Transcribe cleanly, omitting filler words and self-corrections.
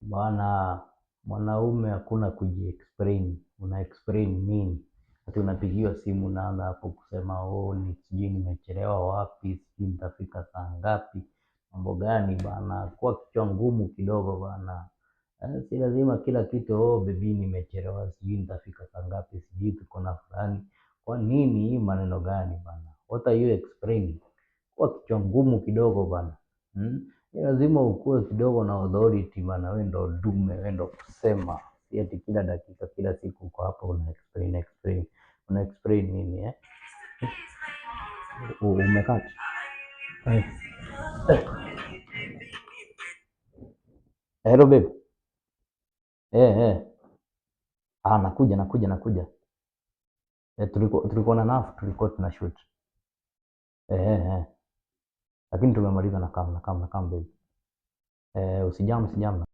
Bwana, mwanaume hakuna kujiexplain. Una explain nini? Ati unapigiwa simu unaanza hapo kusema, oh, ni sijui nimechelewa wapi, sijui nitafika saa ngapi. Mambo gani bana? Kuwa kichwa ngumu kidogo bana. Si lazima kila kitu, oh baby nimechelewa, sijui nitafika saa ngapi, sijui tuko na fulani. Kwa nini hii maneno gani bana? What are you explaining? Kuwa kichwa ngumu kidogo bana. Hmm? Ni lazima ukuwe kidogo na authority bana, wewe ndo dume, wewe ndo kusema. Si ati kila dakika, kila siku uko hapo una explain explain. Una explain nini, eh? Umekata? Eh. Eh. Hello babe. Eh, eh. Ah, nakuja, nakuja, nakuja. Eh, tulikuwa na nafu, tulikuwa tuna shoot. Eh, eh, eh. Lakini tumemaliza, na come, na come, na come babe. Eh, usijam, usijam.